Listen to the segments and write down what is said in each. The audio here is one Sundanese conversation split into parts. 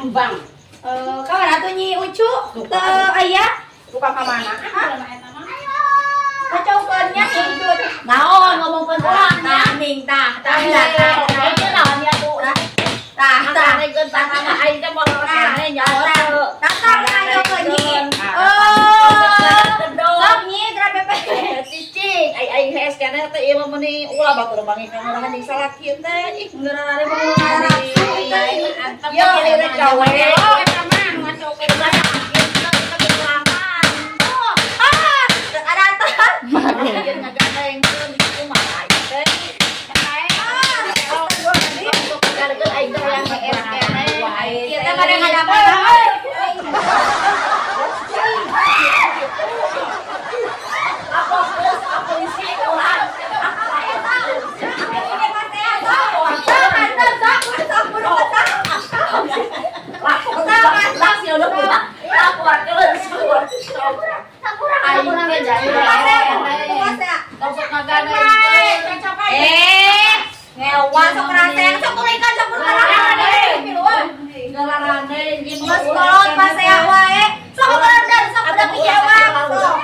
Kembang. Eh, kawan atuh Nyi Ucu teu aya? Buka ka mana? Ah, eta mah. Kacaukeun nya Nyi Ucu. Naon ngomongkeun urang nya? Tah ning tah tah tah tah. Tah, naon ya tuh? Tah tah. Tah, tatangga aing teh moal keneh nya. Tah tah ngacaukeun Nyi. Oh. Sok Nyi geura pepe. Cicing, ai aing hees keneh teh ieu mah meuni ulah batur manggih ka ngarahan jeung salaki teh. Ih, Ngeurare mah ngarapsu teh. Yo, rek gawe. Oh, eta mah ngacaukeun. Ah, ada. Jeung ngagandengkeun kumaha ieu teh. Gareukeun aing teh hayang hees keneh. Kita kadang-kadang mah. Apa geus polisi urang. Eh, ngewa sok raseng, sok tulikan, sok Geus kolot pasea wae. Sok bener, sok udah dijawab. Sok.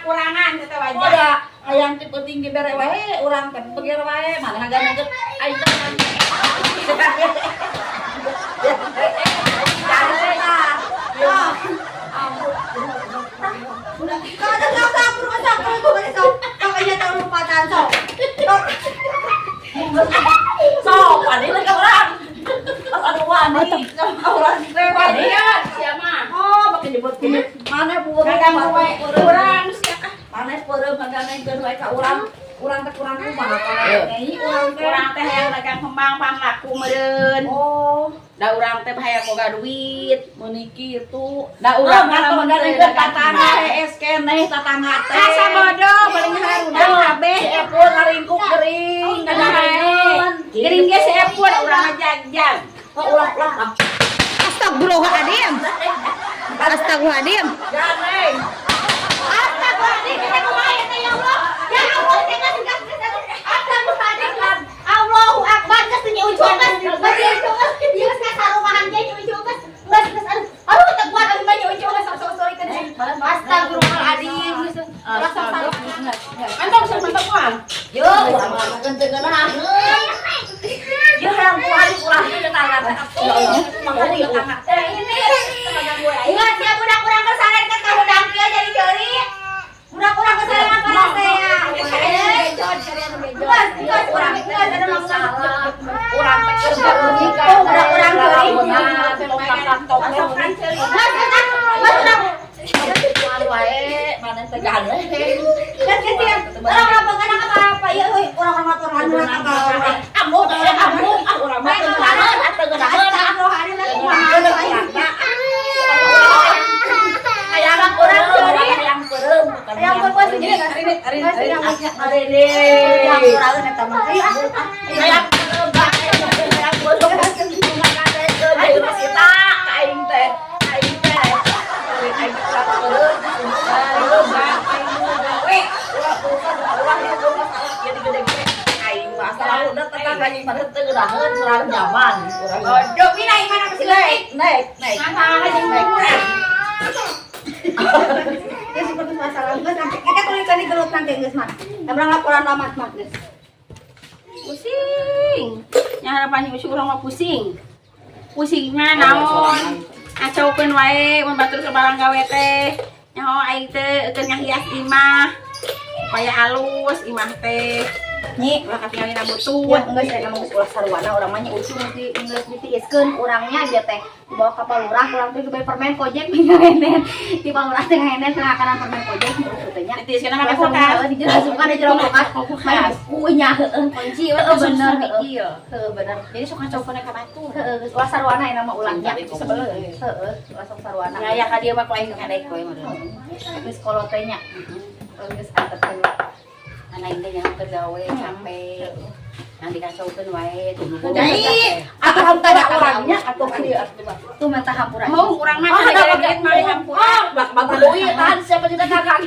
Kurangan teh wajar. Udah, hayang ti penting dibere wae, urang teh beger wae, mana ngagandengkeun aing teh. Kalau ada sok sok buru sok buru buru sok. Sok aja tahu lompatan sok. Sok. Sok, wani lagi ka urang. Pas anu wani ka urang teh wani. Sia mah. Oh, make nyebut mana peureum Dagang wae kurang sia ah. Mana peureum ngagandengkeun wae ka urang. Urang teh kurang kumaha kana? Urang teh. Urang teh hayang dagang kembang panglaku meureun. Oh, Da urang teh hayang boga duit. meuni kitu. Da Urang urang mah lamun ngagandengkeun tatangga hees keneh tatangga teh. Asa bodoh paling harudang kabeh. Si Epul ngaringkuk gering, ngagandengkeun. Gering ge si Epul urang mah jagjag. Oh, ulah-ulah ah. Astagfirullahaladzim. Astagfirullahaladzim. Gandeng. Astagfirullahaladzim, kita kumaha ya teh, ya Allah. Ya Allah, teh geus geus geus. Astagfirullahaladzim. Allahu Akbar, geus teu Nyi Ucu geus. Geus Nyi Ucu geus. Ieu geus ngasarumahan ge Nyi Ucu geus. Geus geus aduh. Aduh teu kuat abi mah Nyi Ucu geus sok sok sok teh. Astagfirullahaladzim. Geus. Ulah sok sok. Mantap sok mantap kuah. Yo, urang mah ngomongkeun teu ngeunaheun. Yo, hayang kumaha di urang teh tetangga teh. Mangga di tetangga teh. Ini. Enggak siap budak urang kesaren kan kahudang kieu jadi ceurik. Budak urang kesaren apa saya? Geus, geus urang geus ada masalah. Urang teh keur beungi ka Budak urang ceurik. Pasokan ceurik. Geus, geus ah. Geus urang. Kumaha wae, maneh teh gandeng. Geus geus ya. Urang laporan apa-apa ya euy, urang laporan urang ka urang. Amuk, amuk, ah urang mah teu ngeunaheun, ah teu ngeunaheun. Astagfirullahaladzim, kumaha aing. Hayang urang ceurik, hayang peureum. Hayang peureum sini. Ari Hayang ari. peureum eta mah. Ayo ah. Hayang peureum, hayang peureum. Ngagandengkeun deui mah sita ka aing teh. Aing teh. Aing teh urang peureum, peureum. Ulah urusan ulah itu masalah ieu digede-gede. Aing mah asal udah tetangga jeung maneh teu ngeunaheun, urang nyaman. Urang Bodoh. Mina imana masih leutik. naik, naik. Masalah jeung kurang. Ya seperti masalah geus nanti kita tulikan di gelut nanti geus mah. Urang laporan lama mah geus. Pusing. Nya harapan Nyi Ucu urang mah pusing. Pusing mah naon? Ngacaukeun wae mun batur ke barang gawe teh. Nyaho aing teh keur ngahias imah. Supaya halus imah teh. Nyi, Ulah katingalina butut. ya enggak saya ngomong geus ulah sarwana urang mah Nyi Ucu mesti geus ditiiskeun urangnya biar teh dibawa ka palurah urang teh diberi permen kojek ngahenen di palurah teh ngahenen tengah permen kojek Nyi Ucu teh nya. Ditiiskeun make kulkas. Di jero di jero kulkas. Kulkas. Bukunya heeh Kunci heeh bener heeh. Heeh bener. Jadi sok ngacaukeun ka batur. Heeh geus ulah sarwana eta mah ulahnya. Sebelum. Heeh, ulah sok sarwana. Ya ya ka dieu mah ku aing kadek we meureun. Geus kolot teh nya. Geus antepkeun. Anak aing teh nyaho keur gawe capek. Nanti kacaukeun wae tunggu. Jadi, atau hampura orangnya atau ka dieu atuh. Tuh mata hampura. Mau urang mah Ah, can ada gara duit mah hampura. Ah, bak mata duit tahan siapa tidak kakak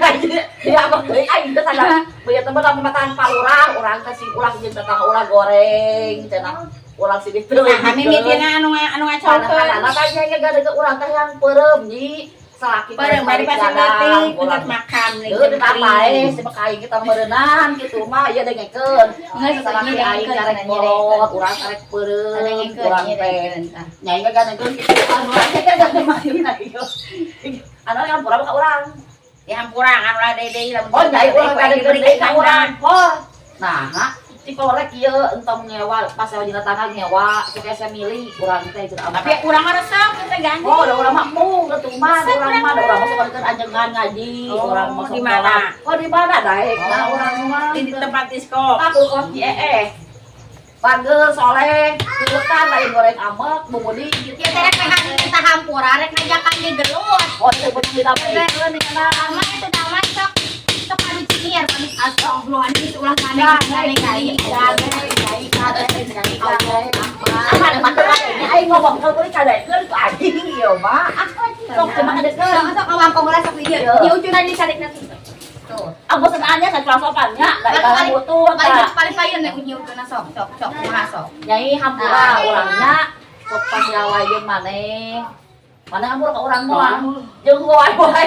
ya abang deui aing teh sadar. Beuya teh mah matahan palurah urang teh si ulah jeung tetangga ulah goreng cenah. Urang sini teu. Nah, kami mitina anu anu ngacaukeun. Anak-anak tanya ya gak urang teh yang peureum nyi. Salaki Bareng bari pas leutik dekat makam Deuh ditapae si aing kita meureunan kitu mah ieu dengekeun. Geus Salaki aing karek bolot, urang karek peureum, urang teh. Nyai gak gandengeun kitu anu aja gak main ieu. Anu yang pura ka urang. Dihampura anu lah deui deui lamun. Oh, nyai urang gandengeun deui ka urang. Oh. Nah, cikolek ieu entong nyewa pas sewa dina tangga nyewa sok saya milih urang teh cenah. Tapi urang mah resep teh ganti. Oh, da urang mah mung atuh mah, urang mah da urang mah sok keur anjengan ngaji, Oh, urang mah sok di mana? sholat. Oh, di mana daek? Nah, urang mah Di tempat disko. Aku kos di ee. Bager soleh, kieutan lain goreng amek, bumudi gitu. Ya teh rek hari kita hampura rek ngajakan di gelut. Oh, itu bener ditampilkeun di kana. Sama itu nama sok sok anu cingir anu astagfirullahaladzim ulah maneh maneh kali. Aing ngomong kalau boleh kadaekeun ku anjing ieu mah. Ah, sok cuma kadaekeun. Sok sok ngawangkong lah sok di dieu. Di ujungna dicarikna tuh. Tuh. Ah, bosan anya kan sopannya, da barang butuh Paling paling payen nek ujungna sok sok sok kumaha sok. Nyai hampura urangnya sok pas nyawa jeung maneh. Maneh hampura ka urang moal. Jeung wae-wae.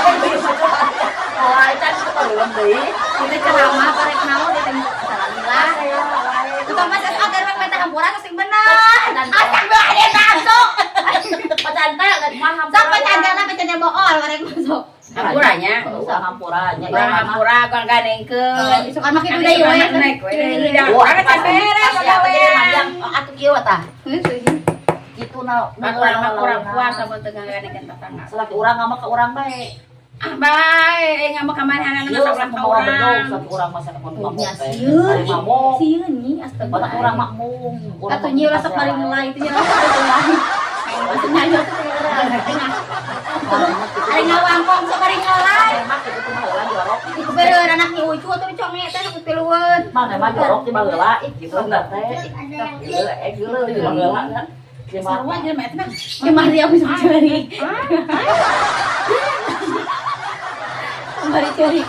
Wae can keperluan deui. Ini ceramah parek naon di teh salalila. Tukang mas agar rek minta hampura terus sing bener. Astagfirullahaladzim masuk. Pacantel dan mah hampura. Sok pacantel lah pacantel bool parek masuk. Hampuranya. Urang hampura nya. Urang hampura urang gandengkeun. Isukan mah kitu deui we. Naik we. Wah, Urang can beres pagawean. Atuh kieu tah. Kitu na Urang mah kurang puas sama teu ngagandengkeun tetangga. Salaki urang ngambek ka urang bae. Ah bae, eh ngambek ka manehna Ieu ulah sok ka mawa bedog, urang. salaki urang mah sakon mamong Nya teh. sieun. Ari mamong. Sieun nyi Batak astagfirullah. urang makmum. Atuh nyi ulah sok paling ngelai itu nya sok ngelai. Maksudnya nyi sok ngelai. Ari ngawangkong sok paling ngelai. Mah kitu tuh mah heula jorok. Itu bener anak nyi ucu atuh conge teh sok pilueun. Mana mah jorok di baheula ih kitu teh. Geuh, eh geuleuh di baheula kan. Di Sarua mana? jelema eta mah. Cuma dia bisa cari. Bari cari.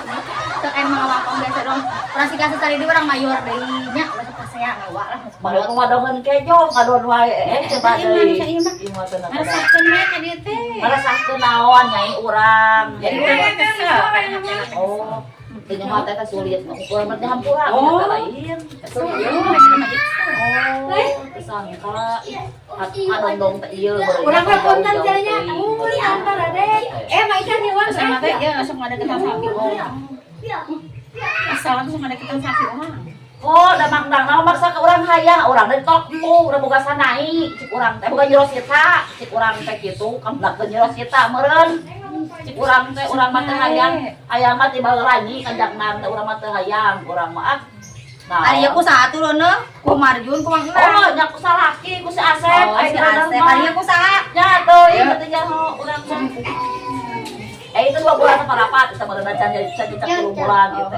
Sok emang ngawangkong biasa dong. Urang sih kasih di urang mayor deui nya masuk pasea ngewa lah. Baheula mah ngadongeun kejo, ngadon wae eh coba Ieu mah, deui. ieu mah. Ieu mah teu nada. Ngaresepkeun we ka dieu teh. Ngaresahkeun naon nyai urang. Jadi urang mah kesel kan hatena. Oh, teu nyaho teh sulit ngukur mah teh hampura Oh. teh lain. Kesel ieu mah jelema ieu kesel. Oh, tersangka. Ngadondong teh ieu Urang mah punten cenah. Ui, antara deh. Eh, Mak Ica nih uang. Terus sama teh ieu langsung ngadeketan sapi orang. Asal langsung ngadeketan sapi orang. Oh, da mangdang naon maksa ka urang hayang, urang teh ditolak embung, udah boga sanai, cik urang teh boga Nyi Rosita, cik urang teh kitu, kamdakeun Nyi Rosita meureun. Cik urang teh urang mah teu hayang, hayang mah ti baheula nyi kanjangna teh urang mah teu hayang, urang mah ah. Nah. Ari ku saha tuh lono? Ku Marjun ku Mang Oh, nya ku salaki, ku si Asep, Oh, ai si Asep. Ari ku saha? Nya teuing teu nyaho urang mah. Eh itu 2 bulan apa rapat, kita baru can jadi can 3 bulan gitu.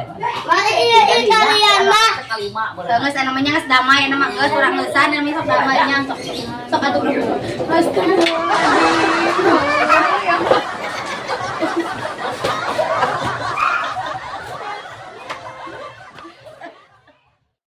Mana iya kalian mah. Kalima bener. Geus namanya geus damai nama geus urang geusan namanya sok damai nya sok sok atuh. Astagfirullahaladzim.